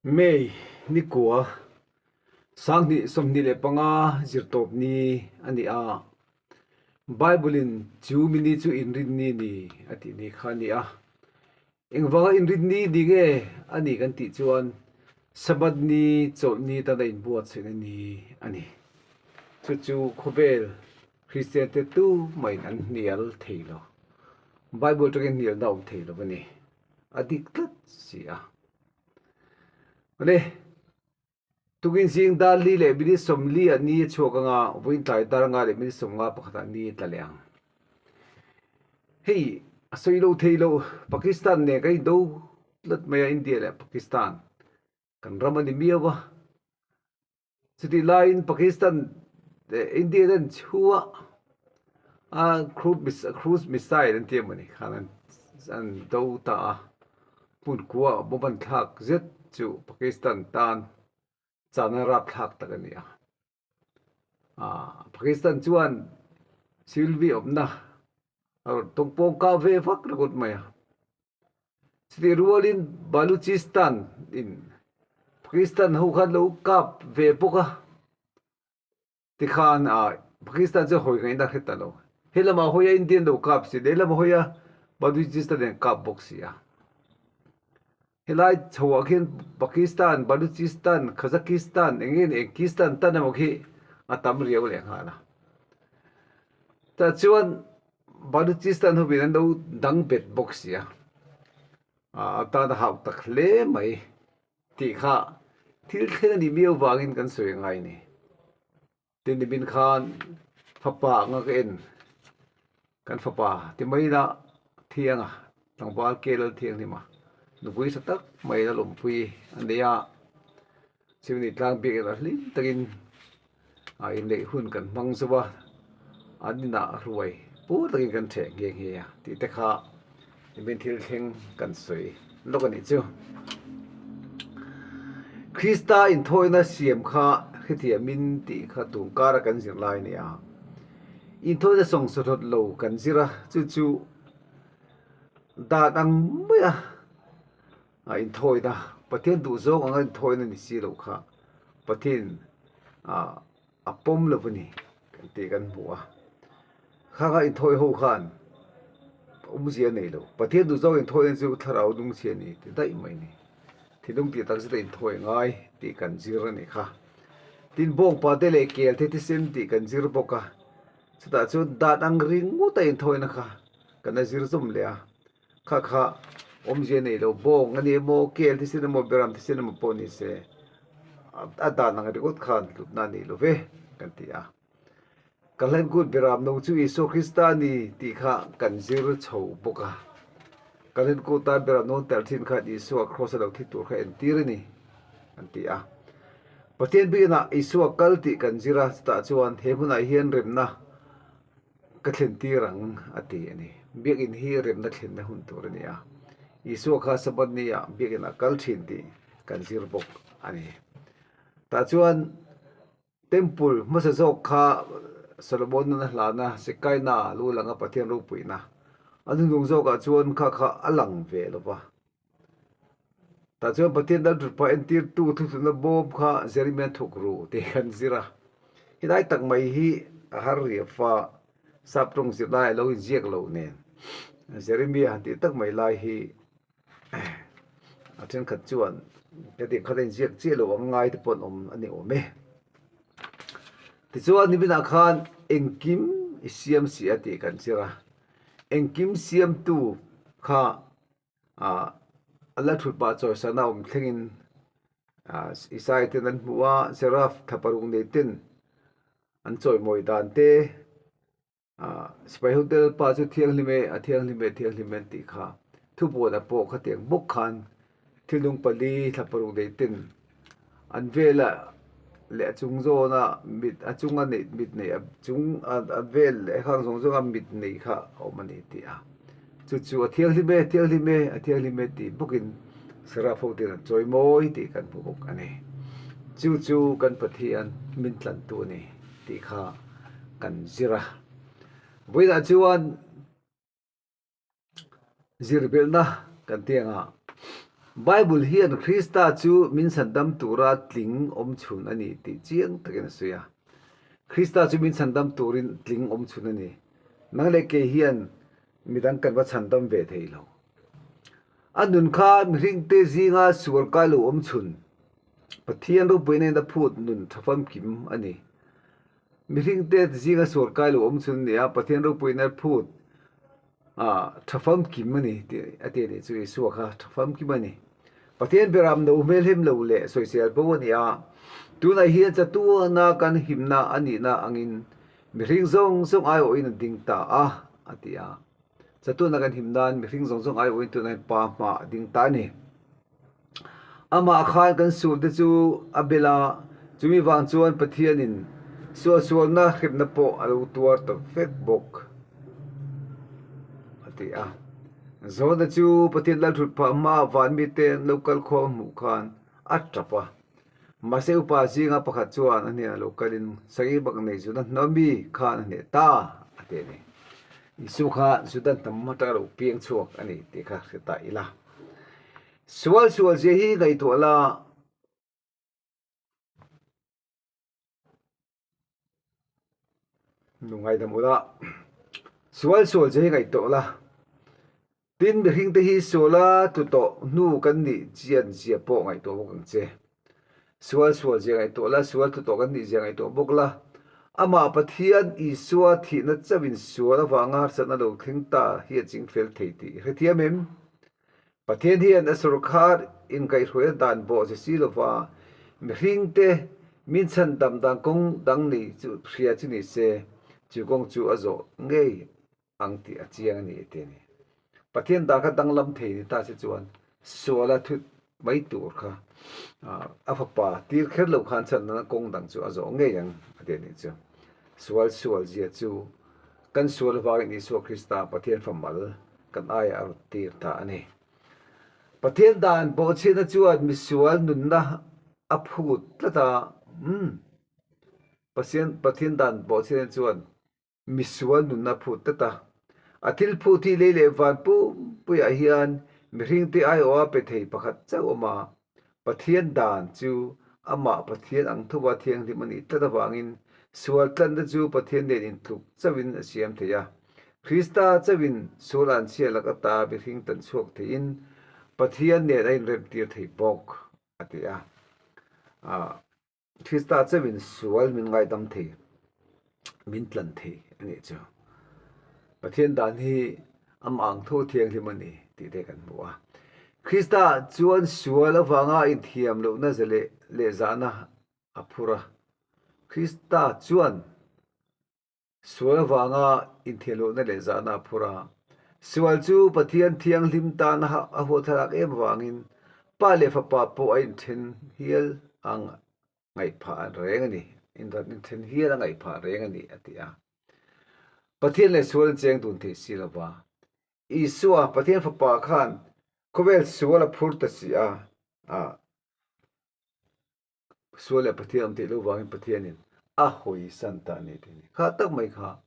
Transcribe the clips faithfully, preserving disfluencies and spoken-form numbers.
May ni kua, sang hni sawmhni le panga, Zirtawp ni a ni a. Bible-in chu mi ni chu Inrinni ni a ti ni kha a ni a. Engvanga Inrinni ni nge a ni kan tih chuan, Sabbath ni, chawlhni tana inbuatsaihna ni a ni. Chu chu khawvel Kristian te tumahin an hnial thei lo. Bible aṭangin hnialna awm thei lo a ni. A dik tlat si a. A le, tukin zing dar li leh minute sawmli ah ni a chhuak anga, vawiin tlai dar nga leh minute sawmnga pakhat ah ni a tla leh ang. Hei, a sawi lo thei lo, Pakistan nen kan indo tlat mai a, India leh Pakistan. Kan ram a ni miau a. Chuti laiin Pakistan, eh, India-in an chhuah a, cruise mis-, cruise missile an ti emaw ni khan an, an do ta a. Hmun kua bomb an thlak zet chu Pakistan tan chana rapthlak tak a ni a. A, Pakistan chuan civil mi awmna a rawn tawng pawng kap ve vak ringawt mai a. Chutih rualin Baluchistan-in Pakistan ho khan lo kap ve bawk a. Tikhan, a, Pakistan chu hawi ngaihna hre ta lo. He lama hawia India-in lo kap si, he lama hawia Baluchistan-in kap bawk si a. Helai chhoah khian Pakistan, Baluchistan, Kazakhstan, engin Engkistan tan emaw khi a tam riau leh nghal a. Tah chuan Baluchistan hovin an lo dang bet bawk si a. A, a tan a hauh tak hle mai tih kha thil thleng a ni miau vangin kan sawi a ngai ni. Tin nimin khan fapa anga ka en, kan fapa ti mai na thianga, tlangval K L Thianghlima nupui sa tak mai na lawmpui a ni a. Chimni tlang biak in a hlim takin, a, inneih hun kan hmang zo a, an inah ruai pur takin kan ṭhe nghe nghe a tih te kha nimin thil thleng kan sawi lawk a nih chu. Krista inthawina siam kha hrethiamin tih kha tun kara kan zir lai a ni a. Inthawina sawng sawt lo kan zir a, chu chu dan ang mai a, a, inthawina, Pathian duh zawng anga inthawina ni si lo kha Pathian, a, a pawm lo a ni kan tih kan hmu a. Khanga inthawi ho khan umzia nei lo. Pathian duh zawng inthawina chu thlarau nung si a ni ti daih mai ni. Thinlung tih tak zeta inthawi ngai tih kan zir a ni kha. Tin bawngpa te leh kel te thisen tih kan zir bawk a. Chutah chuan dan ang ringawta inthawina kha kan a zir zawm leh a. Kha kha awmzia nei lo, bawng a ni emaw, kel thisen emaw, beram thisen emaw pawh ni se, a, a dan ang ringawt khan hlutna a ni lo ve kan ti a. Kan hlan kut beram no chu Isua Krista a ni tih kha kan zir chho bawk a. Kan hlan kut a beram no tel ṭhin khan Isua cross-a lo thi tur kha entir a ni kan ti a. Pathian biakin Isua kal tih kan zir a, chutah chuan he hmunah hian remna ka thlentir ang a ti a ni. Biakin hi remna thlenna hun tur a ni a. Isua kha Sabbath nia biakin a kal ṭhin tih kan zir bawk a ni. Tah chuan temple hmasa zawk kha Solomon-in a hlan a, Shekinah lo langa Pathian ropuina a nunung zawkah chuan kha kha a lang ve lo va. Tah chuan Pathian lalṭhutpha entirtu thuthlungna bawm kha Jeremia thawk ru tih kan zir a. Hi lai tak mai hi a har riau a, sap ṭawng zir lai a lo inziak lo nen. Jeremia han tih tak mai lai hi a ṭhenkhat chuan ka tih khat a inziak chiah lo ang ngai te pawh an awm a ni awm e. Tichuan niminah khan engkim i siam si a tih kan zir a. Engkim siamtu kha, a, a lalṭhutpha chawisakna awm thlengin, a, Isai ten an hmu a, Seraph thla paruk nei ten an chawimawi dan te, a, sipai hotel pa chu thianghlim e, a thianghlim e, thianghlim e an tih kha. Thupuan a pawh khatiang bawk khan thilnung pali thla paruk nei ten an vela leh a chung zawna mit, a chunga nei, mit nei, a chung, a, a vel leh khang zawng zawnga mit nei kha a awm a ni tih a. Chu chu a thianghlim e, thianghlim e, a thianghlim e tih bawkin Seraph ho ten an chawimawi tih kan hmu bawk a ni. Chu chu kan Pathian min tlantu a ni tih kha kan zir a. Vawiinah chuan zirbelhna kan ti ang a. Bible hian Krista chu min sandam tura tling awm chhun a ni tih chiang takin a sawi a. Krista chu min sandam turin tling awm chhun a ni. Nang le kei hian midang kan va sandam ve thei lo. A nun kha mihringte zinga sual kai lo awm chhun Pathian ropuinain a phut nun ṭha famkim a ni. Mihringte zinga sual kai lo awm chhun a ni a, Pathian ropuinain a phut a, ṭha famkim a ni, ti, a ti a ni chu Isua kha ṭha famkim a ni. Pathian beram no hmel hem lo leh soisel bo a ni a. Tunah hian chatuana kan himna a nihna angin mihring zawng zawng aiawhin a ding ta a, a ti a. Chatuana kan him nan mihring zawng zawng aiawhin tunah hian Pa hmaah a ding ta a ni. Amah khan kan sualte chu a bel a, chumi vang chuan Pathianin sual sualna hremna pawh a lo tuar ta vek bawk, a ti a. Jona chu Pathian lalṭhutphah hmaah van miten lo kal khawm a hmuh khan a ṭap a. Mahse, upa zinga pakhat chuan a hnen a lo kalin, "Sagibaknei zut a hnawm mi?" khan a hneh ta, a ti a ni. Isu kha zut a hnam aṭanga lo piang chhuak a ni tih kha hre ta ila. Sual sual zia hi ngaihtuah la. Nu ngaidam ula. Sual sual zia hi ngaihtuah la. Tin, mihringte hi suala tu tawh hnu kan nih chian zia pawh ngaihtuah bawk ang che. Sual sual zia ngaihtuah la, sual tu tawh kan nih zia ngaihtuah bawk la. Amah Pathian Isua thihna chauhin sual avanga harsatna lo thleng ta hi a chingfel thei tih i hrethiam em? Pathian hian a sawrkar inkaihhruaina dan bawhchhe si lova, mihringte min chhandam dan kawng dang nei chu hria chu ni se, chu kawng chu a zawh ngei ang tih a chiang a ni, a ti a ni. Pathian dan kha danglam thei ni ta se chuan, suala thut mai tur kha, a, a fapa tir kher lo khan chhandamna kawng dang chu a zawh ngei ang, a ti a ni chu. Sual sual zia chu kan sual avangin Isua Krista Pathian famal kan aiah a rut tir ta a ni. Pathian dan bawhchhiatna chuan misual nunna a phut tlat a, hmm. Pathian, Pathian dan bawhchhiatna chuan misual nunna phut tlat a. A thil phut hi lei leh van pumpuiah hian mihringte aiawha pe thei pakhat chauh a awm a. Pathian dan chu amah Pathian ang thova thianghlim a nih tlat avangin sual tlanna chu Pathian nen intluk chauhin a siam thei a. Krista chauhin sual an chhia lak ata mihring tlan chhuak theiin Pathian nen a inremtir thei bawk, a ti a. A, Krista chauhin sual min ngaidam thei, min tlan thei a nih chu. Pathian dan hi amah ang tho thianghlim a ni tih te kan hmu a. Krista chuan sual avanga inthiam lohna za leh, leh zahna a phur a. Krista chuan sual avanga inthiam lohna leh zahna a phur a. Sual chu Pathian thianghlim tana a hual thlalak em avangin Pa leh Fapa pawh a inṭhen hial ang ngaih phah reng a ni. Inran inṭhen hial a ngaih phah reng a ni, a ti a. Pathian leh sual an cheng dun thei si lova. Isua, Pathian Fapa khan khawvel sual a phur ta si a, a, sual leh Pathian awm theih loh vangin Pathianin a hawisan ta a ni tih a ni. Kha tak mai kha,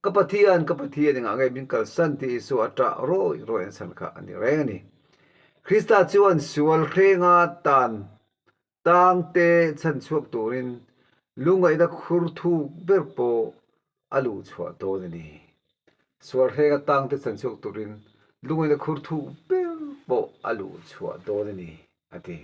"Ka Pathian, ka Pathian, engah nge min kalsan?" tih Isua a ṭah rawi rawi an san kha a ni reng a ni. Krista chuan sual hrenga tan tangte chhan chhuak turin lungngaihna khur thuk ber pawh a luh chhuah dawn a ni. Sual hrenga tangte chhan chhuak turin lungngaihna khur thuk ber pawh a luh chhuah dawn a ni, a ti.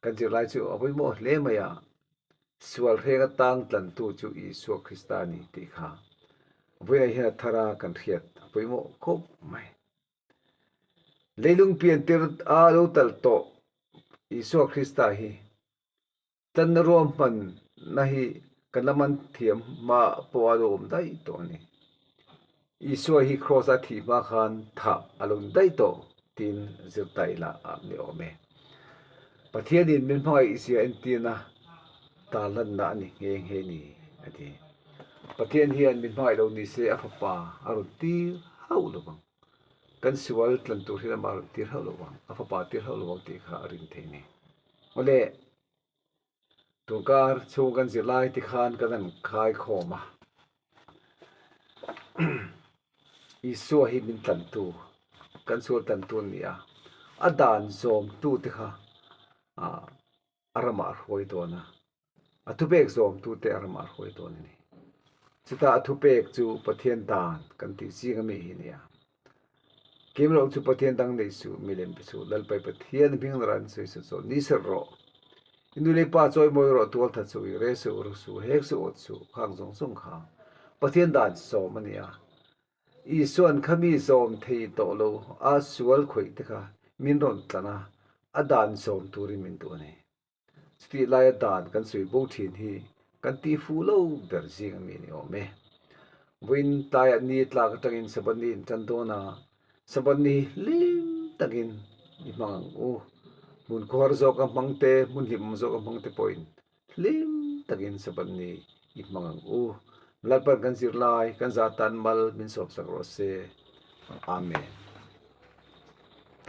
Kan zirlai chu a pawimawh hle mai a, sual hrenga tang tlantu chu Isua Krista a ni tih kha vawiinah hian a thara kan hriat a pawimawh khawp mai. Leilung piantir a lo tal tawh Isua Krista hi tlanna ruahman na hi kan la man thiam hma pawh a lo awm daih tawh a ni. Isua hi cross a thih hma khan thah a lo ni daih tawh tiin zir ta ila a ni awm e. Pathianin min hmangaih zia entirna tarlanna a ni nghe nghe ni, a ti. Pathian hian min hmangaih lo ni se a Fapa a rawn tir hauh lo vang. Kan sual tlan tur hi amah a rawn tir hauh lo vang, a Fapa tir hauh lo vang tih kha a ring thei ni. Awle, ṭawngkar chhung kan zirlai ti khan kan han khai khawm a. Isua hi min tlantu, kan sual tlantu a ni a. a dan zawmtute kha, a, a rama hruai dawn a. A thupek zawmtute a rama hruai dawn a nih. Chuta a thupek chu Pathian dan kan ti zing a mi hi nia. Kei lo chu Pathian dang nei chu, milim pe chu, Lalpa Pathian hming ran soi sa chawl ni ser ro. I nu le pa chawimawi ro, tual tha chu, i re su, ru su, hek su, ot su, khang zong zong kha Pathian dan zawm a nia. Isuan kha mi zawm thei tawh lo, a sual khoi te kha min ron tlan a, a dan zawm turin min tu a nih. Chuti lai a dan kan sui bo thin hi kan ti fu lo ber zing a mi ni awm e. Vawiin tlai a ni tlak atangin Sabbath ni in tan dawn a, Sabbath ni hlim takin i hmang ang u. Hmun khuar zawk a hmang te, hmun hlim zawk a hmang te pawhin hlim takin Sabbath ni i hmang ang u. Lalpan kan zir lai, kan za tan mal min sawm sak rawh se. Amen.